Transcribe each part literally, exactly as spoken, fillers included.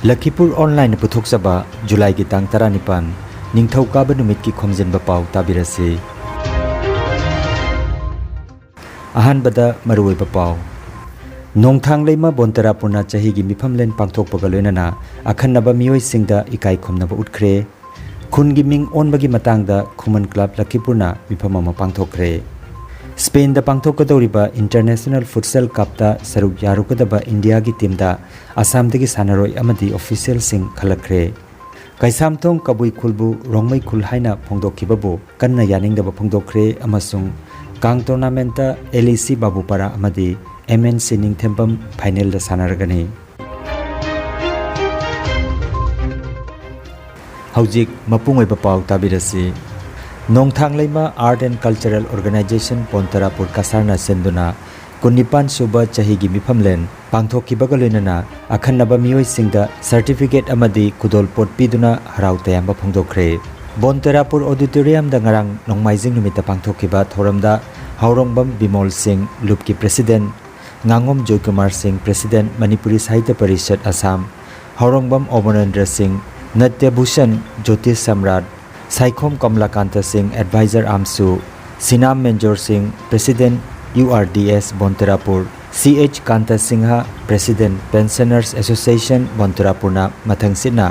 ꯂꯈꯤꯄꯨꯔ ꯑꯣꯟꯂꯥꯏꯟꯅ ꯄꯨꯊꯣꯛꯆꯕ ꯖꯨꯂꯥꯏꯒꯤ ꯇꯥꯡ ꯇꯔꯥꯅꯤꯄꯥꯟ, ꯅꯤꯡꯊꯧꯀꯥꯕ ꯅꯨꯃꯤꯠꯀꯤ ꯈꯣꯝꯖꯤꯟꯕ ꯄꯥꯎ ꯇꯥꯕꯤꯔꯁꯤ꯫ ꯑꯍꯥꯟꯕꯗ ꯃꯔꯨꯑꯣꯏꯕ ꯄꯥꯎ꯫ ꯅꯣꯡꯊꯥꯡ ꯂꯩꯃ ꯕꯣꯟꯇꯔꯥꯄꯨꯔꯅ ꯆꯍꯤꯒꯤ ꯃꯤꯐꯝꯂꯦꯟ ꯄꯥꯡꯊꯣꯛꯄꯒ ꯂꯣꯏꯅꯅ ꯑꯈꯟꯅꯕ ꯃꯤꯑꯣꯏꯁꯤꯡꯗ ꯏꯀꯥꯏ ꯈꯨꯝꯅꯕ ꯎꯠꯈ꯭ꯔꯦ꯫ ꯈꯨꯟꯒꯤ ꯃꯤꯡ ꯑꯣꯟꯕꯒꯤ ꯃꯇꯥꯡꯗ ꯈꯨꯃꯟ ꯀ꯭ꯂꯕ ꯂꯈꯤꯄꯨꯔꯅ ꯃꯤꯐꯝ ꯑꯃ ꯄꯥꯡꯊꯣꯛꯈ꯭ꯔꯦ꯫ ꯁ꯭ꯄꯦꯟꯗ ꯄꯥꯡꯊꯣꯛꯀꯗꯧꯔꯤꯕ ꯏꯟꯇꯔꯅꯦꯁꯅꯦꯜ ꯐꯨꯠꯁꯦꯜ ꯀꯞꯇ ꯁꯔꯨꯛ ꯌꯥꯔꯨꯒꯗꯕ ꯏꯟꯗꯤꯌꯥꯒꯤ ꯇꯤꯝꯗ ꯑꯁꯥꯝꯗꯒꯤ ꯁꯥꯟꯅꯔꯣꯏ ꯑꯃꯗꯤ ꯑꯣꯐꯤꯁꯤꯌꯦꯜꯁꯤꯡ ꯈꯜꯂꯛꯈ꯭ꯔꯦ꯫ ꯀꯩꯁꯥꯝꯊꯣꯡ ꯀꯕꯨꯏ ꯈꯨꯜꯕꯨ ꯔꯣꯡꯃꯩ ꯈꯨꯜ ꯍꯥꯏꯅ ꯐꯣꯡꯗꯣꯛꯈꯤꯕꯕꯨ ꯀꯟꯅ ꯌꯥꯅꯤꯡꯗꯕ ꯐꯣꯡꯗꯣꯛꯈ꯭ꯔꯦ ꯑꯃꯁꯨꯡ ꯀꯥꯡ ꯇꯣꯔꯅꯥꯃꯦꯟꯠꯇ ꯑꯦꯜ ꯏ ꯁꯤ ꯕꯥꯕꯨꯄꯥꯔꯥ ꯑꯃꯗꯤ ꯑꯦꯝ ꯑꯦꯟ ꯁꯤ ꯅꯤꯡꯊꯦꯝꯕꯝ ꯐꯥꯏꯅꯦꯜꯗ ꯁꯥꯟꯅꯔꯒꯅꯤ꯫ ꯍꯧꯖꯤꯛ ꯃꯄꯨꯡ ꯑꯣꯏꯕ ꯄꯥꯎ ꯇꯥꯕꯤꯔꯁꯤ꯫ ꯅꯣꯡꯊꯥꯡ ꯂꯩꯃ Art and Cultural Organization ꯕꯣꯟꯇꯔꯥꯄꯨꯔ ꯀꯁꯥꯔꯅ ꯁꯤꯟꯗꯨꯅ ꯀꯨꯟꯅꯤꯄꯥꯟ ꯁꯨꯕ ꯆꯍꯤꯒꯤ ꯃꯤꯐꯝꯂꯦꯟ ꯄꯥꯡꯊꯣꯛꯈꯤꯕꯒ ꯂꯣꯏꯅꯅ ꯑꯈꯟꯅꯕ ꯃꯤꯑꯣꯏꯁꯤꯡꯗ ꯁꯔꯇꯤꯐꯤꯀꯦꯠ ꯑꯃꯗꯤ ꯈꯨꯗꯣꯜꯄꯣꯠ ꯄꯤꯗꯨꯅ ꯍꯔꯥꯎ ꯇꯌꯥꯝꯕ ꯐꯣꯡꯗꯣꯛꯈ꯭ꯔꯦ꯫ ꯕꯣꯟꯇꯔꯥꯄꯨꯔ ꯑꯣꯗꯤꯇꯣꯔꯤꯌꯝꯗ ꯉꯔꯥꯡ ꯅꯣꯡꯃꯥꯏꯖꯤꯡ ꯅꯨꯃꯤꯠꯇ ꯄꯥꯡꯊꯣꯛꯈꯤꯕ ꯊꯧꯔꯝꯗ ꯍꯥꯎꯔꯣꯡꯕꯝ ꯕꯤꯃꯣꯜ ꯁꯤꯡ, ꯂꯨꯞꯀꯤ ꯄ꯭ꯔꯦꯁꯤꯗꯦꯟꯠ, ꯉꯥꯉꯣꯝ ꯖꯣꯏꯀꯨꯃꯥꯔ ꯁꯤꯡ, ꯄ꯭ꯔꯦꯁꯤꯗꯦꯟꯠ, ꯃꯅꯤꯄꯨꯔꯤ ꯁꯥꯍꯤꯇ꯭ꯌ ꯄꯔꯤꯁꯠ ꯑꯁꯥꯝ, ꯍꯥꯎꯔꯣꯡꯕꯝ ꯑꯣꯕꯅꯦꯟꯗ꯭ꯔ ꯁꯤꯡ, ꯅꯠꯇ꯭ꯌꯚꯨꯁꯟ, ꯖꯣꯇꯤꯁ ꯁꯝꯔꯥꯠ, ꯁꯥꯏꯈꯣꯝ ꯀꯃꯂꯥꯀꯥꯟꯇ ꯁꯤꯡ, adviser ꯑꯥꯝꯁꯨ, Sinam Menjor Singh, president, U R D S Bontrapur, C H Kanta Singh, president, pensioners association ꯕꯣꯟꯇꯔꯥꯄꯨꯔꯅ ꯃꯊꯪꯁꯤꯠꯅ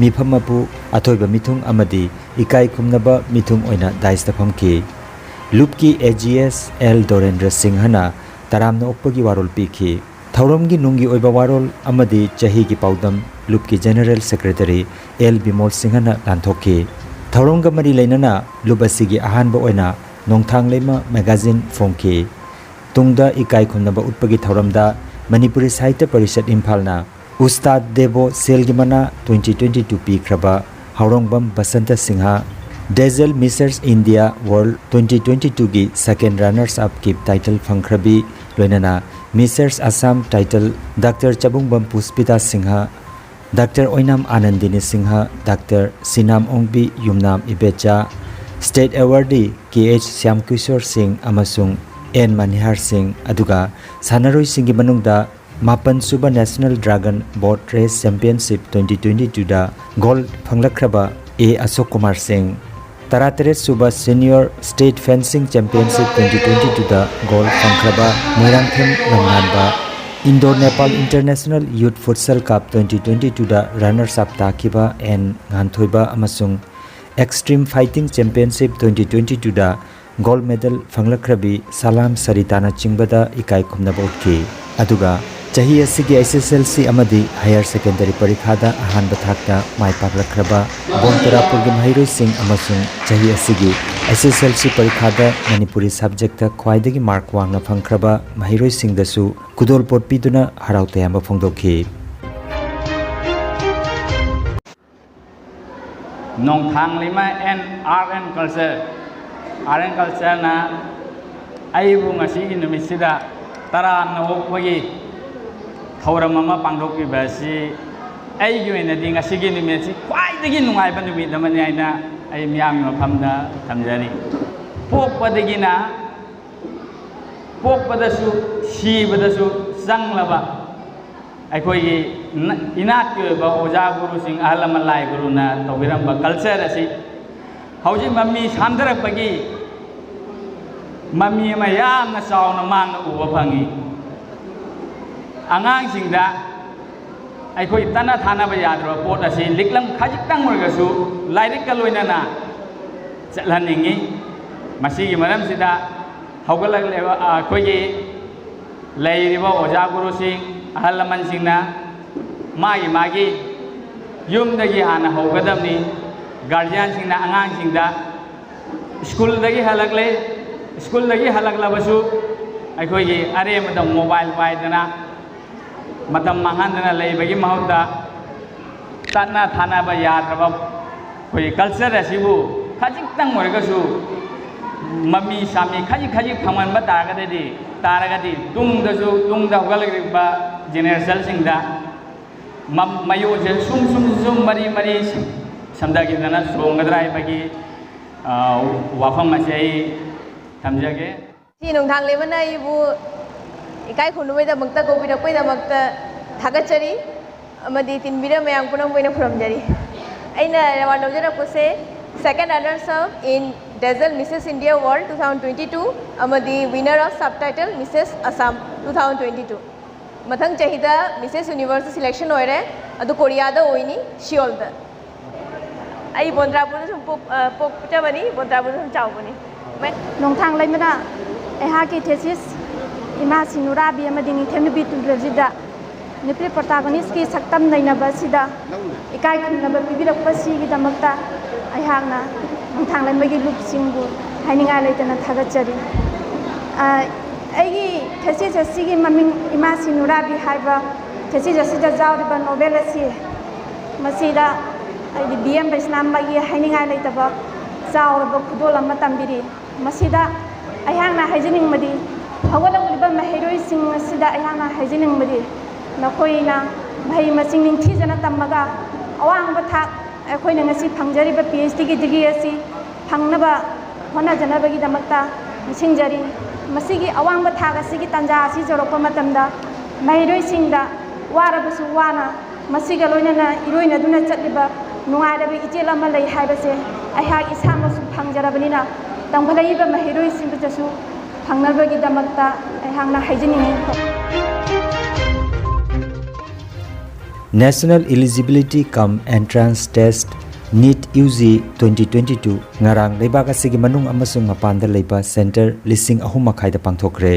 ꯃꯤꯐꯝ ꯃꯄꯨ, ꯑꯊꯣꯏꯕ ꯃꯤꯊꯨꯡ ꯑꯃꯗꯤ ꯏꯀꯥꯏ ꯈꯨꯝꯅꯕ ꯃꯤꯊꯨꯡ ꯑꯣꯏꯅ ꯗꯥꯏꯁꯇ ꯐꯝꯈꯤ꯫ ꯂꯨꯞꯀꯤ ꯑꯦ ꯖꯤ ꯑꯦꯁ ꯑꯦꯜ ꯗꯣꯔꯦꯟꯗ꯭ꯔ ꯁꯤꯡꯍꯅ ꯇꯔꯥꯝꯅ ꯑꯣꯛꯄꯒꯤ ꯋꯥꯔꯣꯜ ꯄꯤꯈꯤ꯫ ꯊꯧꯔꯝꯒꯤ ꯅꯨꯡꯒꯤ ꯑꯣꯏꯕ ꯋꯥꯔꯣꯜ ꯑꯃꯗꯤ ꯆꯍꯤꯒꯤ ꯄꯥꯎꯗꯝ ꯂꯨꯞꯀꯤ ꯖꯦꯅꯔꯦꯜ ꯁꯦꯀ꯭ꯔꯦꯇꯔꯤ ꯑꯦꯜ ꯕꯤꯃꯣꯜ ꯁꯤꯡꯍꯅ ꯂꯥꯟꯊꯣꯛꯈꯤ꯫ ꯊꯧꯔꯝꯒ ꯃꯔꯤ ꯂꯩꯅꯅ ꯂꯨꯞ ꯑꯁꯤꯒꯤ ꯑꯍꯥꯟꯕ ꯑꯣꯏꯅ ꯅꯣꯡꯊꯥꯡ ꯂꯩꯃ ꯃꯦꯒꯥꯖꯤꯟ ꯐꯣꯡꯈꯤ꯫ ꯇꯨꯡꯗ ꯏꯀꯥꯏ ꯈꯨꯝꯅꯕ ꯎꯠꯄꯒꯤ ꯊꯧꯔꯝꯗ ꯃꯅꯤꯄꯨꯔꯤ ꯁꯥꯍꯤꯇ꯭ꯌ ꯄꯔꯤꯁꯠ ꯏꯝꯐꯥꯜꯅ ꯎꯁꯇꯥꯗ ꯗꯦꯕꯣ ꯁꯦꯜꯒꯤ ꯃꯅꯥ twenty twenty two ꯄꯤꯈ꯭ꯔꯕ Haorongbam Basanta Singh, Dezal Mrs India world twenty twenty two ꯒꯤ second runners up ꯀꯤ title ꯐꯪꯈ꯭ꯔꯕꯤ, ꯂꯣꯏꯅꯅ Mrs Assam title doctor Chabungbam Puspita Singh, doctor Oinam Anandini Singh, doctor Sinam Ongbi Yumnam Ibecha, state awardee K H Shyamkishore Singh ꯑꯃꯁꯨꯡ ꯑꯦꯟ ꯃꯅꯤꯍꯥꯔ ꯁꯤꯡ, ꯑꯗꯨꯒ ꯁꯥꯟꯅꯔꯣꯏꯁꯤꯡꯒꯤ ꯃꯅꯨꯡꯗ ꯃꯥꯄꯟ ꯁꯨꯕ National Dragon Boat Race Championship twenty twenty twoꯗ gold ꯐꯪꯂꯛꯈ꯭ꯔꯕ ꯑꯦ ꯑꯁꯣꯛ ꯀꯨꯃꯥꯔ ꯁꯤꯡ, ꯇꯔꯥꯇꯔꯦꯠ ꯁꯨꯕ Senior State Fencing Championship twenty twenty twoꯗ gold ꯐꯪꯈ꯭ꯔꯕ Moirangthem Lamnganba, Indo Nepal International Youth Futsal Cup twenty twenty twoꯗ runners up ꯇꯥꯈꯤꯕ ꯑꯦꯟ ꯉꯥꯟꯊꯣꯏꯕ ꯑꯃꯁꯨꯡ Extreme Fighting Championship twenty twenty twoꯗ gold medal ꯐꯪꯂꯛꯈ꯭ꯔꯕꯤ ꯁꯂꯥꯝ ꯁꯔꯤꯇꯥꯅ ꯆꯤꯡꯕꯗ ꯏꯀꯥꯏ ꯈꯨꯝꯅꯕ ꯎꯠꯈꯤ꯫ ꯑꯗꯨꯒ ꯆꯍꯤ ꯑꯁꯤꯒꯤ H S L C ꯑꯃꯗꯤ Higher Secondary ꯄꯔꯤꯈꯥꯗ ꯑꯍꯥꯟꯕ ꯊꯥꯛꯇ ꯃꯥꯏ ꯄꯥꯛꯂꯛꯈ꯭ꯔꯕ ꯕꯣꯟꯇꯨꯔꯥꯄꯨꯔꯒꯤ ꯃꯍꯩꯔꯣꯏꯁꯤꯡ ꯑꯃꯁꯨꯡ ꯆꯍꯤ ꯑꯁꯤꯒꯤ H S L C ꯄꯔꯤꯈꯥꯗ Manipuri subjectꯇ ꯈ꯭ꯋꯥꯏꯗꯒꯤ mark ꯋꯥꯡꯅ ꯐꯪꯈ꯭ꯔꯕ ꯃꯍꯩꯔꯣꯏꯁꯤꯡꯗꯁꯨ ꯈꯨꯗꯣꯜꯄꯣꯠ ꯄꯤꯗꯨꯅ ꯍꯔꯥꯎ ꯇꯌꯥꯝꯕ ꯐꯣꯡꯗꯣꯛꯈꯤ꯫ Nongthangleima and art and culture, art and ꯀꯜꯆꯔꯅ ꯑꯩꯕꯨ ꯉꯁꯤꯒꯤ ꯅꯨꯃꯤꯠꯁꯤꯗ ꯇꯔꯥꯝꯅ ꯑꯣꯛꯄꯒꯤ ꯊꯧꯔꯝ ꯑꯃ ꯄꯥꯡꯊꯣꯛꯄꯤꯕ ꯑꯁꯤ ꯑꯩꯒꯤ ꯑꯣꯏꯅꯗꯤ ꯉꯁꯤꯒꯤ ꯅꯨꯃꯤꯠꯁꯤ ꯈ꯭ꯋꯥꯏꯗꯒꯤ ꯅꯨꯡꯉꯥꯏꯕ ꯅꯨꯃꯤꯠ ꯑꯃꯅꯤ ꯍꯥꯏꯅ ꯑꯩ ꯃꯤꯌꯥꯝꯒꯤ ꯃꯐꯝꯗ ꯊꯝꯖꯔꯤ꯫ ꯄꯣꯛꯄꯗꯒꯤꯅ ꯄꯣꯛꯄꯗꯁꯨ ꯁꯤꯕꯗꯁꯨ ꯆꯪꯂꯕ ꯑꯩꯈꯣꯏꯒꯤ ꯅ-, ꯏꯅꯥꯠꯀꯤ ꯑꯣꯏꯕ ꯑꯣꯖꯥ ꯒꯨꯔꯨꯁꯤꯡ, ꯑꯍꯜ ꯂꯃꯟ ꯂꯥꯏ ꯒꯨꯔꯨꯅ ꯇꯧꯕꯤꯔꯝꯕ culture ꯑꯁꯤ ꯍꯧꯖꯤꯛ ꯃꯃꯤ ꯁꯥꯝꯊꯔꯛꯄꯒꯤ ꯃꯃꯤ ꯑꯃ ꯌꯥꯝꯅ ꯆꯥꯎꯅ ꯃꯥꯡꯅ ꯎꯕ ꯐꯪꯉꯤ꯫ ꯑꯉꯥꯡꯁꯤꯡꯗ ꯑꯩꯈꯣꯏ ꯇꯠꯅ ꯊꯥꯅꯕ ꯌꯥꯗ꯭ꯔꯕ ꯄꯣꯠ ꯑꯁꯤ ꯂꯤꯛꯂꯝ ꯈꯖꯤꯛꯇꯪ ꯑꯣꯏꯔꯒꯁꯨ ꯂꯥꯏꯔꯤꯛꯀ ꯂꯣꯏꯅꯅ ꯆꯠꯍꯟꯅꯤꯡꯉꯤ꯫ ꯃꯁꯤꯒꯤ ꯃꯔꯝꯁꯤꯗ ꯍꯧꯒꯠꯂꯛꯂꯤꯕ, ꯑ, ꯑꯩꯈꯣꯏꯒꯤ ꯂꯩꯔꯤꯕ ꯑꯣꯖꯥ ꯒꯨꯔꯨꯁꯤꯡ, ꯑꯍꯜ ꯂꯃꯟꯁꯤꯡꯅ ꯃꯥꯒꯤ ꯃꯥꯒꯤ ꯌꯨꯝꯗꯒꯤ ꯍꯥꯟꯅ ꯍꯧꯒꯗꯕꯅꯤ꯫ Guardianꯁꯤꯡꯅ ꯑꯉꯥꯡꯁꯤꯡꯗ ꯁ꯭ꯀꯨꯜꯗꯒꯤ ꯍꯜꯂꯛꯂꯦ, ꯁ꯭ꯀꯨꯜꯗꯒꯤ ꯍꯜꯂꯛꯂꯕꯁꯨ ꯑꯩꯈꯣꯏꯒꯤ ꯑꯔꯦꯝꯕꯗ mobile ꯄꯥꯏꯗꯅ ꯃꯇꯝ ꯃꯥꯡꯍꯟꯗꯅ ꯂꯩꯕꯒꯤ ꯃꯍꯨꯠꯇ ꯇꯠꯅ ꯊꯥꯅꯕ ꯌꯥꯗ꯭ꯔꯕ ꯑꯩꯈꯣꯏ culture ꯑꯁꯤꯕꯨ ꯈꯖꯤꯛꯇꯪ ꯑꯣꯏꯔꯒꯁꯨ ꯃꯃꯤ ꯁꯥꯃꯤ ꯈꯖꯤꯛ ꯈꯖꯤꯛ ꯐꯪꯍꯟꯕ ꯇꯥꯔꯒꯗꯤ, ꯇꯥꯔꯒꯗꯤ ꯇꯨꯡꯗꯁꯨ, ꯇꯨꯡꯗ ꯍꯧꯒꯠꯂꯛꯂꯤꯕ generationꯁꯤꯡꯗ ꯃ-, ꯃꯌꯣꯜꯁꯦ ꯁꯨꯝ, ꯁꯨꯝ, ꯁꯨꯝ ꯃꯔꯤ, ꯃꯔꯤ ꯁꯝꯊꯈꯤꯗꯅ ꯆꯣꯡꯒꯗ꯭ꯔꯥ ꯍꯥꯏꯕꯒꯤ, ꯑ, ꯋꯥꯐꯝ ꯑꯁꯤ ꯑꯩ ꯊꯝꯖꯒꯦ꯫ ꯁꯤ ꯅꯨꯡꯊꯥꯡ ꯂꯦꯃꯅ ꯑꯩꯕꯨ ꯏꯀꯥꯏ ꯈꯨꯝꯅꯕꯒꯤꯗꯃꯛꯇ ꯀꯧꯕꯤꯔꯛꯄꯒꯤꯗꯃꯛꯇ ꯊꯥꯒꯠꯆꯔꯤ ꯑꯃꯗꯤ ꯇꯤꯟꯕꯤꯔ ꯃꯌꯥꯝ ꯄꯨꯝꯅꯃꯛꯄꯨ ꯑꯩꯅ ꯈꯨꯔꯨꯝꯖꯔꯤ꯫ ꯑꯩꯅ award ꯂꯧꯖꯔꯛꯄꯁꯦ second runners up in Dazzle Missus India World two thousand twenty two ꯑꯃꯗꯤ winner of subtitle Missus Assam two thousand twenty two꯫ ꯃꯊꯪ ꯆꯍꯤꯗ Missus Universe selection ꯑꯣꯏꯔꯦ, ꯑꯗꯨ ꯀꯣꯔꯤꯌꯥꯗ ꯑꯣꯏꯅꯤ, ꯁꯤꯑꯣꯜꯗ꯫ ꯑꯩ ꯕꯣꯟꯗ꯭ꯔꯥꯄꯨꯔꯗ ꯁꯨꯝ ꯄꯣꯛ-, ꯑ, ꯄꯣꯛꯆꯕꯅꯤ, ꯕꯣꯟꯗ꯭ꯔꯥꯄꯨꯔꯗ ꯁꯨꯝ ꯆꯥꯎꯕꯅꯤ꯫ ꯃ- ꯅꯣꯡꯊꯥꯡ ꯂꯩꯃꯅ ꯑꯩꯍꯥꯛꯀꯤ thesis ꯏꯃꯥ ꯁꯤꯅꯨꯔꯥꯕꯤ ꯑꯃꯗꯤ ꯅꯤꯡꯊꯦꯝ ꯅꯨꯄꯤ ꯇꯨꯔꯦꯜꯁꯤꯗ ꯅꯨꯄꯤ protagonistꯀꯤ ꯁꯛꯇꯝ ꯅꯩꯅꯕ ꯑꯁꯤꯗ ꯏꯀꯥꯏ ꯈꯨꯝꯅꯕ ꯄꯤꯕꯤꯔꯛꯄꯁꯤꯒꯤꯗꯃꯛꯇ ꯑꯩꯍꯥꯛꯅ ꯅꯣꯡꯊꯥꯡ ꯂꯩꯃꯒꯤ ꯂꯨꯞꯁꯤꯡꯕꯨ ꯍꯥꯏꯅꯤꯡꯉꯥꯏ ꯂꯩꯇꯅ ꯊꯥꯒꯠꯆꯔꯤ꯫ ꯑ, ꯑꯩꯒꯤ thesis ꯑꯁꯤꯒꯤ ꯃꯃꯤꯡ ꯏꯃꯥ ꯁꯤꯅꯨꯔꯥꯕꯤ ꯍꯥꯏꯕ thesis ꯑꯁꯤꯗ ꯌꯥꯎꯔꯤꯕ novel ꯑꯁꯤ ꯃꯁꯤꯗ ꯑꯩꯗꯤ ꯕꯤ ꯑꯦꯝ ꯕꯩꯁꯅꯥꯝꯕꯒꯤ ꯍꯥꯏꯅꯤꯡꯉꯥꯏ ꯂꯩꯇꯕ ꯆꯥꯎꯔꯕ ꯈꯨꯗꯣꯜ ꯑꯃ ꯇꯝꯕꯤꯔꯤ꯫ ꯃꯁꯤꯗ ꯑꯩꯍꯥꯛꯅ ꯍꯥꯏꯖꯅꯤꯡꯕꯗꯤ ꯍꯧꯒꯠꯂꯛꯂꯤꯕ ꯃꯍꯩꯔꯣꯏꯁꯤꯡ ꯑꯁꯤꯗ ꯑꯩꯍꯥꯛꯅ ꯍꯥꯏꯖꯅꯤꯡꯕꯗꯤ ꯅꯈꯣꯏꯅ ꯃꯍꯩ ꯃꯁꯤꯡ ꯅꯤꯡꯊꯤꯖꯅ ꯇꯝꯃꯒ ꯑꯋꯥꯡꯕ ꯊꯥꯛ ꯑꯩꯈꯣꯏꯅ ꯉꯁꯤ ꯐꯪꯖꯔꯤꯕ ꯄꯤ ꯑꯩꯆ ꯗꯤꯒꯤ degree ꯑꯁꯤ ꯐꯪꯅꯕ ꯍꯣꯠꯅꯖꯅꯕꯒꯤꯗꯃꯛꯇ ꯅꯤꯡꯁꯤꯡꯖꯔꯤ꯫ ꯃꯁꯤꯒꯤ ꯑꯋꯥꯡꯕ ꯊꯥꯛ ꯑꯁꯤꯒꯤ ꯇꯥꯟꯖꯥ ꯑꯁꯤ ꯌꯧꯔꯛꯄ ꯃꯇꯝꯗ ꯃꯍꯩꯔꯣꯏꯁꯤꯡꯗ ꯋꯥꯔꯕꯁꯨ ꯋꯥꯅ ꯃꯁꯤꯒ ꯂꯣꯏꯅꯅ ꯏꯔꯣꯏꯅꯗꯨꯅ ꯆꯠꯂꯤꯕ ꯅꯨꯡꯉꯥꯏꯔꯕ ꯏꯆꯦꯜ ꯑꯃ ꯂꯩ ꯍꯥꯏꯕꯁꯦ ꯑꯩꯍꯥꯛ ꯏꯁꯥꯃꯛꯁꯨ ꯐꯪꯖꯔꯕꯅꯤꯅ ꯇꯝꯈꯠꯂꯛꯏꯕ ꯃꯍꯩꯔꯣꯏꯁꯤꯡꯗꯁꯨ ꯐꯪꯅꯕꯒꯤꯗꯃꯛꯇ ꯑꯩꯍꯥꯛꯅ ꯍꯥꯏꯖꯅꯤꯡꯉꯤ꯫ National Eligibility cum Entrance Test, NEET, U G twenty twenty two ꯉꯔꯥꯡ ꯂꯩꯕꯥꯛ ꯑꯁꯤꯒꯤ ꯃꯅꯨꯡ ꯑꯃꯁꯨꯡ ꯃꯄꯥꯟꯗ ꯂꯩꯕ center ꯂꯤꯁꯤꯡ ꯑꯍꯨꯝ ꯃꯈꯥꯏꯗ ꯄꯥꯡꯊꯣꯛꯈ꯭ꯔꯦ꯫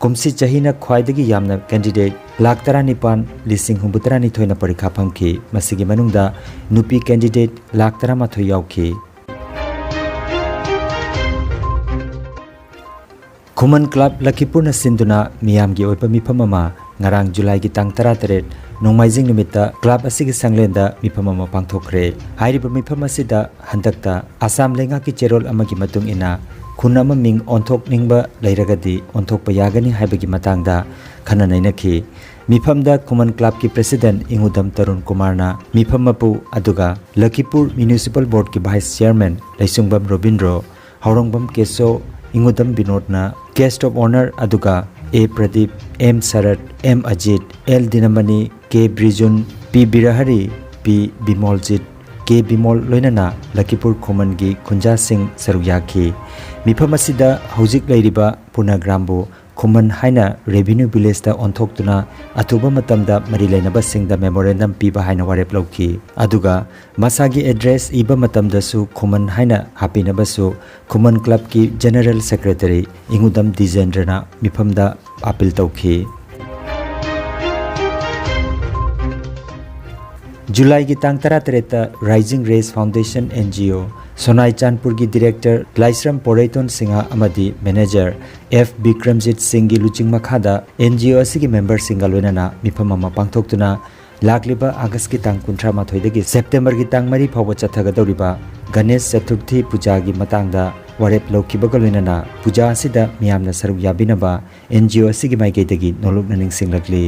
ꯀꯨꯝꯁꯤ ꯆꯍꯤꯅ ꯈ꯭ꯋꯥꯏꯗꯒꯤ ꯌꯥꯝꯅ candidate ꯂꯥꯈ ꯇꯔꯥꯅꯤꯄꯥꯟ ꯂꯤꯁꯤꯡ ꯍꯨꯝꯐꯨꯇꯔꯥꯅꯤꯊꯣꯏꯅ ꯄꯔꯤꯈꯥ ꯐꯝꯈꯤ꯫ ꯃꯁꯤꯒꯤ ꯃꯅꯨꯡꯗ ꯅꯨꯄꯤ candidate ꯂꯥꯈ ꯇꯔꯥꯃꯥꯊꯣꯏ ꯌꯥꯎꯈꯤ꯫ ꯈꯨꯃꯟ ꯀ꯭ꯂꯕ ꯂꯈꯤꯄꯨꯔꯅ ꯁꯤꯟꯗꯨꯅ ꯃꯤꯌꯥꯝꯒꯤ ꯑꯣꯏꯕ ꯃꯤꯐꯝ ꯑꯃ ꯉꯔꯥꯡ ꯖꯨꯂꯥꯏꯒꯤ ꯇꯥꯡ ꯇꯔꯥꯇꯔꯦꯠ ꯅꯣꯡꯃꯥꯏꯖꯤꯡ ꯅꯨꯃꯤꯠꯇ ꯀ꯭ꯂꯕ ꯑꯁꯤꯒꯤ ꯁꯪꯂꯦꯟꯗ ꯃꯤꯐꯝ ꯑꯃ ꯄꯥꯡꯊꯣꯛꯈ꯭ꯔꯦ꯫ ꯍꯥꯏꯔꯤꯕ ꯃꯤꯐꯝ ꯑꯁꯤꯗ ꯍꯟꯗꯛꯇ ꯑꯁꯥꯝ ꯂꯩꯉꯥꯛꯀꯤ ꯆꯦꯔꯣꯜ ꯑꯃꯒꯤ ꯃꯇꯨꯡ ꯏꯟꯅ ꯈꯨꯟ ꯑꯃ ꯃꯤꯡ ꯑꯣꯟꯊꯣꯛꯅꯤꯡꯕ ꯂꯩꯔꯒꯗꯤ ꯑꯣꯟꯊꯣꯛꯄ ꯌꯥꯒꯅꯤ ꯍꯥꯏꯕꯒꯤ ꯃꯇꯥꯡꯗ ꯈꯟꯅ ꯅꯩꯅꯈꯤ꯫ ꯃꯤꯐꯝꯗ ꯈꯨꯃꯟ ꯀ꯭ꯂꯕꯀꯤ president ꯏꯉꯨꯗꯝ ꯇꯔꯨꯟ ꯀꯨꯃꯥꯔꯅ ꯃꯤꯐꯝ ꯃꯄꯨ, ꯑꯗꯨꯒ ꯂꯈꯤꯄꯨꯔ Municipal Boardꯀꯤ vice chairman ꯂꯩꯁꯨꯡꯕꯝ Robindro, ꯍꯧꯔꯣꯡꯕꯝ ꯀꯦꯁꯣ, ꯏꯉꯨꯗꯝ ꯕꯤꯅꯣꯗꯅ guest of honour, ꯑꯗꯨꯒ ꯑꯦ ꯄ꯭ꯔꯗꯤꯞ, ꯑꯦꯝ ꯁꯔꯠ, ꯑꯦꯝ ꯑꯖꯤꯠ, ꯑꯦꯜ ꯗꯤꯅꯃꯅꯤ, ꯀꯦ ꯕ꯭ꯔꯤꯖꯨꯟ, ꯄꯤ ꯕꯤꯔꯍꯔꯤ, ꯄꯤ ꯕꯤꯃꯣꯜꯖꯤꯠ, ꯀꯦ ꯕꯤꯃꯣꯜ ꯂꯣꯏꯅꯅ ꯂꯈꯤꯄꯨꯔ ꯈꯨꯃꯟꯒꯤ ꯈꯨꯟꯖꯥꯁꯤꯡ ꯁꯔꯨꯛ ꯌꯥꯈꯤ꯫ ꯃꯤꯐꯝ ꯑꯁꯤꯗ ꯍꯧꯖꯤꯛ ꯂꯩꯔꯤꯕ ꯄꯨꯅꯒ꯭ꯔꯥꯝꯕꯨ ꯈꯨꯃꯟ ꯍꯥꯏꯅ ꯔꯦꯚꯤꯅ꯭ꯌꯨ ꯚꯤꯂꯦꯖꯇ ꯑꯣꯟꯊꯣꯛꯇꯨꯅ ꯑꯊꯨꯕ ꯃꯇꯝꯗ ꯃꯔꯤ ꯂꯩꯅꯕꯁꯤꯡꯗ ꯃꯦꯃꯣꯔꯦꯟꯗꯝ ꯄꯤꯕ ꯍꯥꯏꯅ ꯋꯥꯔꯦꯞ ꯂꯧꯈꯤ꯫ ꯑꯗꯨꯒ ꯃꯁꯥꯒꯤ ꯑꯦꯗ꯭ꯔꯦꯁ ꯏꯕ ꯃꯇꯝꯗꯁꯨ ꯈꯨꯃꯟ ꯍꯥꯏꯅ ꯍꯥꯞꯄꯤꯅꯕꯁꯨ ꯈꯨꯃꯟ ꯀ꯭ꯂꯕꯀꯤ ꯖꯦꯅꯔꯦꯜ ꯁꯦꯀ꯭ꯔꯦꯇꯔꯤ ꯏꯉꯨꯗꯝ ꯗꯤꯖꯦꯟꯗ꯭ꯔꯅ ꯃꯤꯐꯝꯗ ꯑꯥꯄꯤꯜ ꯇꯧꯈꯤ꯫ ꯖꯨꯂꯥꯏꯒꯤ ꯇꯥꯡ ꯇꯔꯥꯇꯔꯦꯠꯇ Rising Rays Foundation, NGO, Sonai ꯆꯥꯟꯄꯨꯔꯒꯤ ꯗꯤꯔꯦꯛꯇꯔ ꯂꯥꯏꯁ꯭ꯔꯝ ꯄꯣꯔꯩꯇꯣꯟ ꯁꯤꯡꯍ ꯑꯃꯗꯤ ꯃꯦꯅꯦꯖꯔ ꯑꯦꯐ ꯕꯤꯀ꯭ꯔꯝꯖꯤꯠ ꯁꯤꯡꯒꯤ ꯂꯨꯆꯤꯡ ꯃꯈꯥꯗ NGO ꯑꯁꯤꯒꯤ ꯃꯦꯝꯕꯔꯁꯤꯡꯒ ꯂꯣꯏꯅꯅ ꯃꯤꯐꯝ ꯑꯃ ꯄꯥꯡꯊꯣꯛꯇꯨꯅ ꯂꯥꯛꯂꯤꯕ ꯑꯥꯒꯁꯀꯤ ꯇꯥꯡ ꯀꯨꯟꯊ꯭ꯔꯥ ꯃꯥꯊꯣꯏꯗꯒꯤ ꯁꯦꯞꯇꯦꯝꯕꯔꯒꯤ ꯇꯥꯡ ꯃꯔꯤ ꯐꯥꯎꯕ ꯆꯠꯊꯒꯗꯧꯔꯤꯕ ꯒꯅꯦꯁ ꯆꯇꯨꯔꯊꯤ ꯄꯨꯖꯥꯒꯤ ꯃꯇꯥꯡꯗ ꯋꯥꯔꯦꯞ ꯂꯧꯈꯤꯕꯒ ꯂꯣꯏꯅꯅ ꯄꯨꯖꯥ ꯑꯁꯤꯗ ꯃꯤꯌꯥꯝꯅ ꯁꯔꯨꯛ ꯌꯥꯕꯤꯅꯕ NGO ꯑꯁꯤꯒꯤ ꯃꯥꯏꯀꯩꯗꯒꯤ ꯅꯣꯂꯨꯛꯅ ꯅꯤꯡꯁꯤꯡꯂꯛꯂꯤ꯫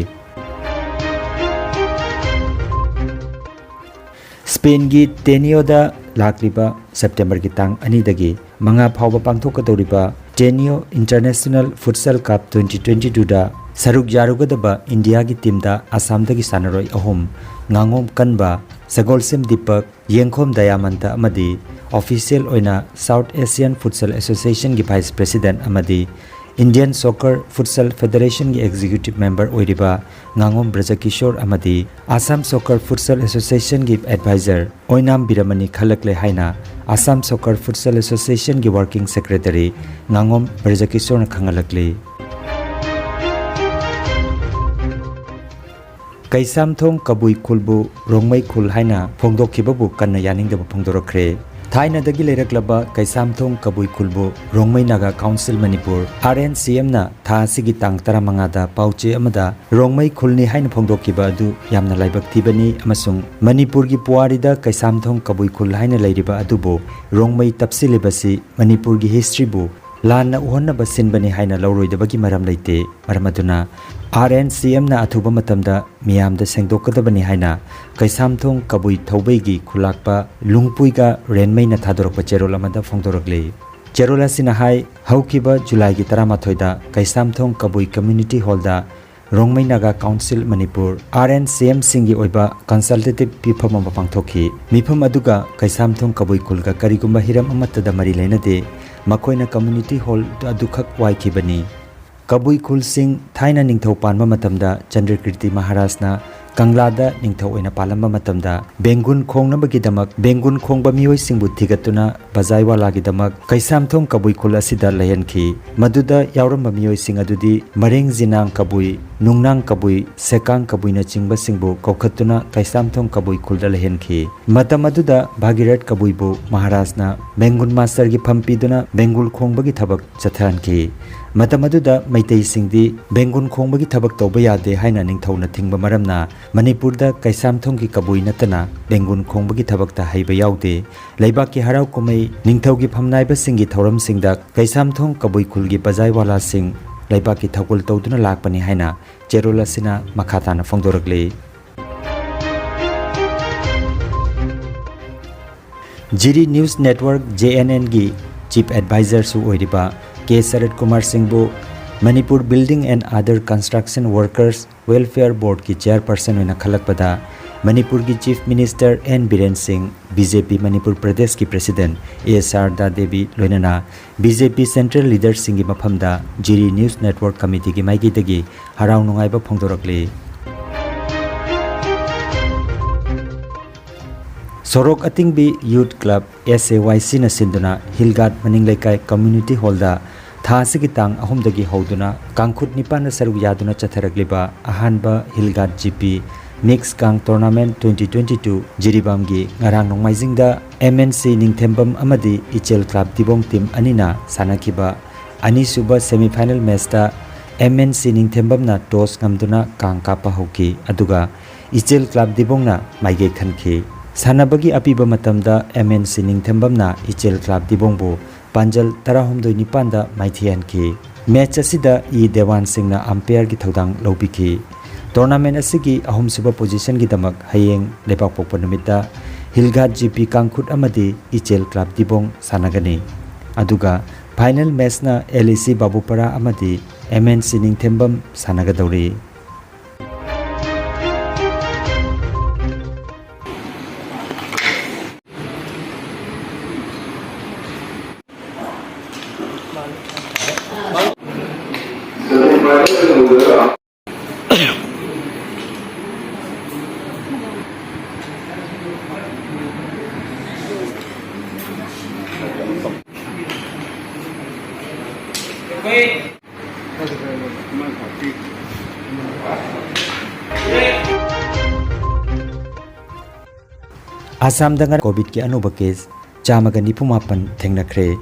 ꯁ꯭ꯄꯦꯟꯒꯤ ꯇꯦꯅꯤꯌꯣꯗ ꯂꯥꯛꯂꯤꯕ ꯁꯦꯞꯇꯦꯝꯕꯔꯒꯤ ꯇꯥꯡ ꯑꯅꯤꯗꯒꯤ ꯃꯉꯥ ꯐꯥꯎꯕ ꯄꯥꯡꯊꯣꯛꯀꯗꯧꯔꯤꯕ ꯇꯦꯅꯤꯌꯣ ꯏꯟꯇꯔꯅꯦꯁꯅꯦꯜ ꯐꯨꯠꯁꯜ ꯀꯞ ꯇ꯭ꯋꯦꯟꯇꯤ ꯇ꯭ꯋꯦꯟꯇꯤ ꯇꯨꯗ ꯁꯔꯨꯛ ꯌꯥꯔꯨꯒꯗꯕ ꯏꯟꯗꯤꯌꯥꯒꯤ ꯇꯤꯝꯗ ꯑꯁꯥꯝꯗꯒꯤ ꯁꯥꯟꯅꯔꯣꯏ ꯑꯍꯨꯝ, ꯉꯥꯉꯣꯝ ꯀꯟꯕ, ꯁꯒꯣꯜꯁꯦꯝ ꯗꯤꯄꯛ, ꯌꯦꯡꯈꯣꯝ ꯗꯌꯥꯃꯟꯇ ꯑꯃꯗꯤ ꯑꯣꯐꯤꯁꯤꯌꯦꯜ ꯑꯣꯏꯅ ꯁꯥꯎꯠ ꯑꯦꯁꯤꯌꯥꯟ ꯐꯨꯠꯁꯜ ꯑꯦꯁꯣꯁꯤꯌꯦꯁꯟꯒꯤ ꯚꯥꯏꯁ ꯄ꯭ꯔꯦꯁꯤꯗꯦꯟꯠ ꯑꯃꯗꯤ ꯏꯟꯗꯤꯌꯟ ꯁꯣꯀꯔ ꯐꯨꯠꯁꯜ ꯐꯦꯗꯔꯦꯁꯟꯒꯤ ꯑꯦꯛꯖꯤꯀ꯭ꯌꯨꯇꯤꯚ ꯃꯦꯝꯕꯔ ꯑꯣꯏꯔꯤꯕ ꯉꯥꯉꯣꯝ ꯕ꯭ꯔꯖꯀꯤꯁꯣꯔ ꯑꯃꯗꯤ ꯑꯁꯥꯝ ꯁꯣꯀꯔ ꯐꯨꯠꯁꯜ ꯑꯦꯁꯣꯁꯤꯌꯦꯁꯟꯒꯤ ꯑꯦꯗꯚꯥꯏꯖꯔ ꯑꯣꯏꯅꯥꯝ ꯕꯤꯔꯃꯅꯤ ꯈꯜꯂꯛꯂꯦ ꯍꯥꯏꯅ ꯑꯁꯥꯝ ꯁꯣꯀꯔ ꯐꯨꯠꯁꯜ ꯑꯦꯁꯣꯁꯤꯌꯦꯁꯟꯒꯤ ꯋꯥꯔꯀꯤꯡ ꯁꯦꯀ꯭ꯔꯦꯇꯔꯤ ꯉꯥꯉꯣꯝ ꯕ꯭ꯔꯖꯀꯤꯁꯣꯔꯅ ꯈꯪꯍꯜꯂꯛꯂꯤ꯫ ꯀꯩꯁꯥꯝꯊꯣꯡ ꯀꯕꯨꯏ ꯈꯨꯜꯕꯨ ꯔꯣꯡꯃꯩ ꯈꯨꯜ ꯍꯥꯏꯅ ꯐꯣꯡꯗꯣꯛꯈꯤꯕꯕꯨ ꯀꯟꯅ ꯌꯥꯅꯤꯡꯗꯕ ꯐꯣꯡꯗꯣꯔꯛꯈ꯭ꯔꯦ꯫ ꯊꯥꯏꯅꯗꯒꯤ ꯂꯩꯔꯛꯂꯕ ꯀꯩꯁꯥꯝꯊꯣꯡ ꯀꯕꯨꯏ ꯈꯨꯜꯕꯨ ꯔꯣꯡꯃꯩ ꯅꯥꯒꯥ ꯀꯥꯎꯟꯁꯤꯜ ꯃꯅꯤꯄꯨꯔ, RNCMꯅ ꯊꯥ ꯑꯁꯤꯒꯤ ꯇꯥꯡ ꯇꯔꯥꯃꯉꯥꯗ ꯄꯥꯎꯆꯦ ꯑꯃꯗ ꯔꯣꯡꯃꯩ ꯈꯨꯜꯅꯤ ꯍꯥꯏꯅ ꯐꯣꯡꯗꯣꯛꯈꯤꯕ ꯑꯗꯨ ꯌꯥꯝꯅ ꯂꯥꯏꯕꯛ ꯊꯤꯕꯅꯤ ꯑꯃꯁꯨꯡ ꯃꯅꯤꯄꯨꯔꯒꯤ ꯄꯨꯋꯥꯔꯤꯗ ꯀꯩꯁꯥꯝꯊꯣꯡ ꯀꯕꯨꯏ ꯈꯨꯜ ꯍꯥꯏꯅ ꯂꯩꯔꯤꯕ ꯑꯗꯨꯕꯨ ꯔꯣꯡꯃꯩ ꯇꯞꯁꯤꯜꯂꯤꯕꯁꯤ ꯃꯅꯤꯄꯨꯔꯒꯤ ꯍꯤꯁꯇ꯭ꯔꯤꯕꯨ ꯂꯥꯟꯅ ꯎꯍꯟꯅꯕ ꯁꯤꯟꯕꯅꯤ ꯍꯥꯏꯅ ꯂꯧꯔꯣꯏꯗꯕꯒꯤ ꯃꯔꯝ ꯂꯩꯇꯦ꯫ ꯃꯔꯝ ꯑꯗꯨꯅ RNCMꯅ ꯑꯊꯨꯕ ꯃꯇꯝꯗ ꯃꯤꯌꯥꯝꯗ ꯁꯦꯡꯗꯣꯛꯀꯗꯕꯅꯤ ꯍꯥꯏꯅ ꯀꯩꯁꯥꯝꯊꯣꯡ ꯀꯕꯨꯏ ꯊꯧꯕꯩꯒꯤ ꯈꯨꯂꯥꯛꯄ ꯂꯨꯡꯄꯨꯏꯒ ꯔꯦꯟꯃꯩꯅ ꯊꯥꯗꯣꯔꯛꯄ ꯆꯦꯔꯣꯜ ꯑꯃꯗ ꯐꯣꯡꯗꯣꯔꯛꯂꯤ꯫ ꯆꯦꯔꯣꯜ ꯑꯁꯤꯅ ꯍꯥꯏ, ꯍꯧꯈꯤꯕ ꯖꯨꯂꯥꯏꯒꯤ ꯇꯔꯥꯃꯥꯊꯣꯏꯗ ꯀꯩꯁꯥꯝꯊꯣꯡ ꯀꯕꯨꯏ ꯀꯝꯌꯨꯅꯤꯇꯤ ꯍꯣꯜꯗ ꯔꯣꯡꯃꯩ ꯅꯥꯒꯥ ꯀꯥꯎꯟꯁꯤꯜ ꯃꯅꯤꯄꯨꯔ, RNCMꯁꯤꯡꯒꯤ ꯑꯣꯏꯕ ꯀꯟꯁꯜꯇꯦꯇꯤꯚ ꯃꯤꯐꯝ ꯑꯃ ꯄꯥꯡꯊꯣꯛꯈꯤ꯫ ꯃꯤꯐꯝ ꯑꯗꯨꯒ ꯀꯩꯁꯥꯝꯊꯣꯡ ꯀꯕꯨꯏ ꯈꯨꯜꯒ ꯀꯔꯤꯒꯨꯝꯕ ꯍꯤꯔꯝ ꯑꯃꯠꯇꯗ ꯃꯔꯤ ꯂꯩꯅꯗꯦ꯫ ꯃꯈꯣꯏꯅ ꯀꯝꯌꯨꯅꯤꯇꯤ ꯍꯣꯜ ꯑꯗꯨꯈꯛ ꯋꯥꯏꯈꯤꯕꯅꯤ꯫ ꯀꯕꯨꯏ ꯈꯨꯜꯁꯤꯡ ꯊꯥꯏꯅ ꯅꯤꯡꯊꯧ ꯄꯥꯟꯕ ꯃꯇꯝꯗ ꯆꯟꯗ꯭ꯔꯀꯤꯔꯇꯤ ꯃꯍꯥꯔꯥꯖꯅ ꯀꯪꯂꯥꯗ ꯅꯤꯡꯊꯧ ꯑꯣꯏꯅ ꯄꯥꯜꯂꯝꯕ ꯃꯇꯝꯗ ꯕꯦꯡꯒꯨꯟ ꯈꯣꯡꯅꯕꯒꯤꯗꯃꯛ ꯕꯦꯡꯒꯨꯟ ꯈꯣꯡꯕ ꯃꯤꯑꯣꯏꯁꯤꯡꯕꯨ ꯊꯤꯒꯠꯇꯨꯅ ꯕꯖꯥꯏꯋꯥꯂꯥꯒꯤꯗꯃꯛ ꯀꯩꯁꯥꯝꯊꯣꯡ ꯀꯕꯨꯏ ꯈꯨꯜ ꯑꯁꯤꯗ ꯂꯩꯍꯟꯈꯤ꯫ ꯃꯗꯨꯗ ꯌꯥꯎꯔꯝꯕ ꯃꯤꯑꯣꯏꯁꯤꯡ ꯑꯗꯨꯗꯤ ꯃꯔꯦꯡ ꯖꯤꯅꯥꯡ ꯀꯕꯨꯏ, ꯅꯨꯡꯅꯥꯡ ꯀꯕꯨꯏ, ꯁꯦꯀꯥꯡ ꯀꯕꯨꯏꯅꯆꯤꯡꯕꯁꯤꯡꯕꯨ ꯀꯧꯈꯠꯇꯨꯅ ꯀꯩꯁꯥꯝꯊꯣꯡ ꯀꯕꯨꯏ ꯈꯨꯜꯗ ꯂꯩꯍꯟꯈꯤ꯫ ꯃꯇꯝ ꯑꯗꯨꯗ ꯚꯥꯒꯤꯔꯠ ꯀꯕꯨꯏꯕꯨ ꯃꯍꯥꯔꯥꯖꯅ ꯕꯦꯡꯒꯨꯟ ꯃꯥꯁꯇꯔꯒꯤ ꯐꯝ ꯄꯤꯗꯨꯅ ꯕꯦꯡꯒꯨꯜ ꯈꯣꯡꯕꯒꯤ ꯊꯕꯛ ꯆꯠꯊꯍꯟꯈꯤ꯫ ꯃꯇꯝ ꯑꯗꯨꯗ ꯃꯩꯇꯩꯁꯤꯡꯗꯤ ꯕꯦꯡꯒꯨꯟ ꯈꯣꯡꯕꯒꯤ ꯊꯕꯛ ꯇꯧꯕ ꯌꯥꯗꯦ ꯍꯥꯏꯅ ꯅꯤꯡꯊꯧꯅ ꯊꯤꯡꯕ ꯃꯔꯝꯅ ꯃꯅꯤꯄꯨꯔꯗ ꯀꯩꯁꯥꯝꯊꯣꯡꯒꯤ ꯀꯕꯨꯏ ꯅꯠꯇꯅ ꯕꯦꯡꯒꯨꯟ ꯈꯣꯡꯕꯒꯤ ꯊꯕꯛꯇ ꯍꯩꯕ ꯌꯥꯎꯗꯦ꯫ ꯂꯩꯕꯥꯛꯀꯤ ꯍꯔꯥꯎ ꯀꯨꯝꯍꯩ, ꯅꯤꯡꯊꯧꯒꯤ ꯐꯝꯅꯥꯏꯕꯁꯤꯡꯒꯤ ꯊꯧꯔꯝꯁꯤꯡꯗ ꯀꯩꯁꯥꯝꯊꯣꯡ ꯀꯕꯨꯏ ꯈꯨꯜꯒꯤ ꯕꯖꯥꯏꯋꯥꯂꯥꯁꯤꯡ ꯂꯩꯕꯥꯛꯀꯤ ꯊꯧꯒꯜ ꯇꯧꯗꯨꯅ ꯂꯥꯛꯄꯅꯤ ꯍꯥꯏꯅ ꯆꯦꯔꯣꯜ ꯑꯁꯤꯅ ꯃꯈꯥ ꯇꯥꯅ ꯐꯣꯡꯗꯣꯔꯛꯂꯤ꯫ ꯖꯤꯔꯤ ꯅ꯭ꯌꯨꯁ ꯅꯦꯠꯋꯔꯛ, JNNꯒꯤ ꯆꯤꯐ ꯑꯦꯗꯚꯥꯏꯖꯔꯁꯨ ꯑꯣꯏꯔꯤꯕ ꯀꯦ ꯁꯔꯠ Kumar ꯁꯤꯡꯕꯨ Manipur Building and Other Construction Workers Welfare Boardꯀꯤ ꯆꯦꯌꯔꯄꯔꯁꯟ ꯑꯣꯏꯅ ꯈꯜꯂꯛꯄꯗ ꯃꯅꯤꯄꯨꯔꯒꯤ ꯆꯤꯐ ꯃꯤꯅꯤꯁꯇꯔ ꯑꯦꯟ ꯕꯤꯔꯦꯟ ꯁꯤꯡ, BJP ꯃꯅꯤꯄꯨꯔ ꯄ꯭ꯔꯗꯦꯁꯀꯤ ꯄ꯭ꯔꯦꯁꯤꯗꯦꯟꯠ ꯑꯦ ꯁꯥꯔꯗꯥ ꯗꯦꯕꯤ ꯂꯣꯏꯅꯅ BJP ꯁꯦꯟꯇ꯭ꯔꯦꯜ ꯂꯤꯗꯔꯁꯤꯡꯒꯤ ꯃꯐꯝꯗ ꯖꯤꯔꯤ ꯅ꯭ꯌꯨꯁ ꯅꯦꯠꯋꯔꯛ ꯀꯃꯤꯇꯤꯒꯤ ꯃꯥꯏꯀꯩꯗꯒꯤ ꯍꯔꯥꯎ ꯅꯨꯡꯉꯥꯏꯕ ꯐꯣꯡꯗꯣꯔꯛꯂꯤ꯫ ꯁꯣꯔꯣꯛ ꯑꯇꯤꯡꯕꯤ ꯌꯨꯊ ꯀ꯭ꯂꯕ, SAYCꯅ ꯁꯤꯟꯗꯨꯅ ꯍꯤꯜꯒꯥꯠ ꯃꯅꯤꯡ ꯂꯩꯀꯥꯏ ꯀꯝꯌꯨꯅꯤꯇꯤ ꯍꯣꯜꯗ ꯊꯥ ꯑꯁꯤꯒꯤ ꯇꯥꯡ ꯑꯍꯨꯝꯗꯒꯤ ꯍꯧꯗꯨꯅ ꯀꯥꯡꯈꯨꯠ ꯅꯤꯄꯥꯟꯗ ꯁꯔꯨꯛ ꯌꯥꯗꯨꯅ ꯆꯠꯊꯔꯛꯂꯤꯕ ꯑꯍꯥꯟꯕ ꯍꯤꯜꯒꯥꯠ GP ꯃꯤꯛꯁ ꯀꯥꯡ ꯇꯣꯔꯅꯥꯃꯦꯟꯠ twenty twenty two ꯖꯤꯔꯤꯕꯥꯝꯒꯤ ꯉꯔꯥꯡ ꯅꯣꯡꯃꯥꯏꯖꯤꯡꯗ MNC ꯅꯤꯡꯊꯦꯝꯕꯝ ꯑꯃꯗꯤ ꯏꯆꯦꯜ ꯀ꯭ꯂꯕ ꯗꯤꯕꯣꯡ ꯇꯤꯝ ꯑꯅꯤꯅ ꯁꯥꯟꯅꯈꯤꯕ ꯑꯅꯤꯁꯨꯕ ꯁꯦꯃꯤꯐꯥꯏꯅꯦꯜ ꯃꯦꯆꯇ MNC ꯅꯤꯡꯊꯦꯝꯕꯝꯅ ꯇꯣꯁ ꯉꯝꯗꯨꯅ ꯀꯥꯡ ꯀꯥꯞꯄ ꯍꯧꯈꯤ, ꯑꯗꯨꯒ ꯏꯆꯦꯜ ꯀ꯭ꯂꯕ ꯗꯤꯕꯣꯡꯅ ꯃꯥꯏꯀꯩ ꯈꯟꯈꯤ꯫ ꯁꯥꯟꯅꯕꯒꯤ ꯑꯄꯤꯕ ꯃꯇꯝꯗ MNC ꯅꯤꯡꯊꯦꯝꯕꯝꯅ ꯏꯆꯦꯜ ꯀ꯭ꯂꯕ ꯗꯤꯕꯣꯡꯕꯨ ꯄꯥꯟꯖꯜ ꯇꯔꯥꯍꯨꯝꯗꯣꯏ ꯅꯤꯄꯥꯟꯗ ꯃꯥꯏꯊꯤꯍꯟꯈꯤ꯫ ꯃꯦꯆ ꯑꯁꯤꯗ ꯏ ꯗꯦꯋꯥꯟ ꯁꯤꯡꯅ ꯑꯝꯄꯤꯌꯔꯒꯤ ꯊꯧꯗꯥꯡ ꯂꯧꯕꯤꯈꯤ꯫ ꯇꯣꯔꯅꯥꯃꯦꯟꯠ ꯑꯁꯤꯒꯤ ꯑꯍꯨꯝꯁꯨꯕ ꯄꯣꯖꯤꯁꯟꯒꯤꯗꯃꯛ ꯍꯌꯦꯡ ꯂꯩꯕꯥꯛꯄꯣꯛꯄ ꯅꯨꯃꯤꯠꯇ ꯍꯤꯜꯒꯥꯠ GP ꯀꯥꯡꯈꯨꯠ ꯑꯃꯗꯤ ꯏꯆꯦꯜ ꯀ꯭ꯂꯕ ꯗꯤꯕꯣꯡ ꯁꯥꯟꯅꯒꯅꯤ꯫ ꯑꯗꯨꯒ final matchꯅ LEC ꯕꯥꯕꯨꯄꯥꯔꯥ ꯑꯃꯗꯤ MNC ꯅꯤꯡꯊꯦꯝꯕꯝ ꯁꯥꯟꯅꯒꯗꯧꯔꯤ꯫ ꯑꯁꯥꯝꯗ ꯉꯔꯥꯡ COVIDꯀꯤ ꯑꯅꯧꯕ case ꯆꯥꯝꯃꯒ ꯅꯤꯐꯨ ꯃꯥꯄꯟ ꯊꯦꯡꯅꯈ꯭ꯔꯦ꯫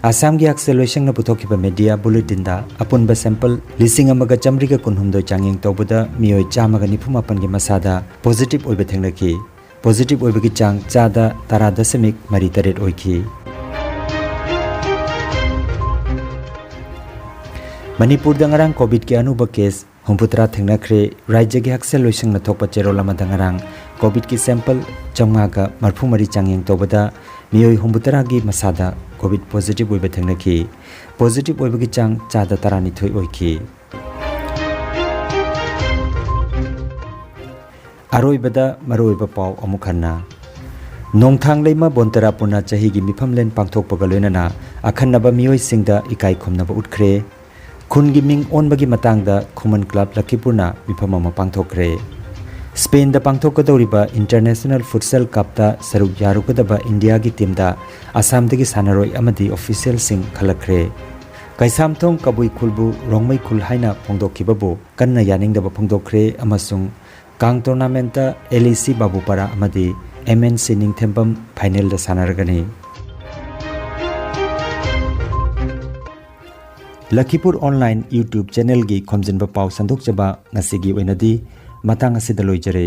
ꯑꯁꯥꯝꯒꯤ ꯍꯛꯁꯦꯜ ꯂꯣꯏꯁꯪꯅ ꯄꯨꯊꯣꯛꯈꯤꯕ media bulletinꯗ ꯑꯄꯨꯟꯕ sample ꯂꯤꯁꯤꯡ ꯑꯃꯒ ꯆꯥꯃꯔꯤꯒ ꯀꯨꯟꯍꯨꯝꯗꯣꯏ ꯆꯥꯡꯌꯦꯡ ꯇꯧꯕꯗ ꯃꯤꯑꯣꯏ ꯆꯥꯝꯃꯒ ꯅꯤꯐꯨ ꯃꯥꯄꯟꯒꯤ ꯃꯁꯥꯗ positive ꯑꯣꯏꯕ ꯊꯦꯡꯅꯈꯤ꯫ Positive ꯑꯣꯏꯕꯒꯤ ꯆꯥꯡ ꯆꯥꯗ ꯇꯔꯥ ꯗꯁꯃꯤꯛ ꯃꯔꯤ ꯇꯔꯦꯠ ꯑꯣꯏꯈꯤ꯫ ꯃꯅꯤꯄꯨꯔꯗ ꯉꯔꯥꯡ COVIDꯀꯤ ꯑꯅꯧꯕ case ꯍꯨꯝꯐꯨꯇꯔꯥ ꯊꯦꯡꯅꯈ꯭ꯔꯦ꯫ ꯔꯥꯖ꯭ꯌꯒꯤ ꯍꯛꯁꯦꯜ ꯂꯣꯏꯁꯪꯅ ꯊꯣꯛꯄ ꯆꯦꯔꯣꯜ ꯑꯃꯗ ꯉꯔꯥꯡ COVIDꯀꯤ sample ꯆꯥꯝꯃꯉꯥꯒ ꯃꯔꯤꯐꯨ ꯃꯔꯤ ꯆꯥꯡꯌꯦꯡ ꯇꯧꯕꯗ ꯃꯤꯑꯣꯏ ꯍꯨꯝꯐꯨꯇꯔꯥꯒꯤ ꯃꯁꯥꯗ COVID positive ꯑꯣꯏꯕ ꯊꯦꯡꯅꯈꯤ꯫ Positive ꯑꯣꯏꯕꯒꯤ ꯆꯥꯡ ꯆꯥꯗ ꯇꯔꯥꯅꯤꯊꯣꯏ ꯑꯣꯏꯈꯤ꯫ ꯑꯔꯣꯏꯕꯗ ꯃꯔꯨꯑꯣꯏꯕ ꯄꯥꯎ ꯑꯃꯨꯛ ꯍꯟꯅ꯫ ꯅꯣꯡꯊꯥꯡ ꯂꯩꯃ ꯕꯣꯟꯇꯔꯥ ꯄꯨꯟꯅ ꯆꯍꯤꯒꯤ ꯃꯤꯐꯝꯂꯦꯟ ꯄꯥꯡꯊꯣꯛꯄꯒ ꯂꯣꯏꯅꯅ ꯑꯈꯟꯅꯕ ꯃꯤꯑꯣꯏꯁꯤꯡꯗ ꯏꯀꯥꯏ ꯈꯨꯝꯅꯕ ꯎꯠꯈ꯭ꯔꯦ꯫ ꯈꯨꯟꯒꯤ ꯃꯤꯡ ꯑꯣꯟꯕꯒꯤ ꯃꯇꯥꯡꯗ ꯈꯨꯃꯟ club ꯂꯈꯤꯄꯨꯔꯅ ꯃꯤꯐꯝ ꯑꯃ ꯄꯥꯡꯊꯣꯛꯈ꯭ꯔꯦ꯫ ꯁ꯭ꯄꯦꯟꯗ ꯄꯥꯡꯊꯣꯛꯀꯗꯧꯔꯤꯕ International Futsal Cupꯇ ꯁꯔꯨꯛ ꯌꯥꯔꯨꯒꯗꯕ ꯏꯟꯗꯤꯌꯥꯒꯤ teamꯗ ꯑꯁꯥꯝꯗꯒꯤ ꯁꯥꯟꯅꯔꯣꯏ ꯑꯃꯗꯤ officialꯁꯤꯡ ꯈꯜꯂꯛꯈ꯭ꯔꯦ꯫ ꯀꯩꯁꯥꯝꯊꯣꯡ ꯀꯕꯨꯏ ꯈꯨꯜꯕꯨ ꯔꯣꯡꯃꯩ ꯈꯨꯜ ꯍꯥꯏꯅ ꯐꯣꯡꯗꯣꯛꯈꯤꯕꯕꯨ ꯀꯟꯅ ꯌꯥꯅꯤꯡꯗꯕ ꯐꯣꯡꯗꯣꯛꯈ꯭ꯔꯦ ꯑꯃꯁꯨꯡ ꯀꯥꯡ tournamentꯇ LEC ꯕꯥꯕꯨꯄꯥꯔꯥ ꯑꯃꯗꯤ MNC ꯅꯤꯡꯊꯦꯝꯕꯝ finalꯗ ꯁꯥꯟꯅꯔꯒꯅꯤ꯫ ꯂꯈꯤꯄꯨꯔ online YouTube channelꯒꯤ ꯈꯣꯝꯖꯤꯟꯕ ꯄꯥꯎ ꯁꯟꯗꯣꯛꯆꯕ ꯉꯁꯤꯒꯤ ꯑꯣꯏꯅꯗꯤ ꯃꯇꯥꯡ ꯑꯁꯤꯗ ꯂꯣꯏꯖꯔꯦ꯫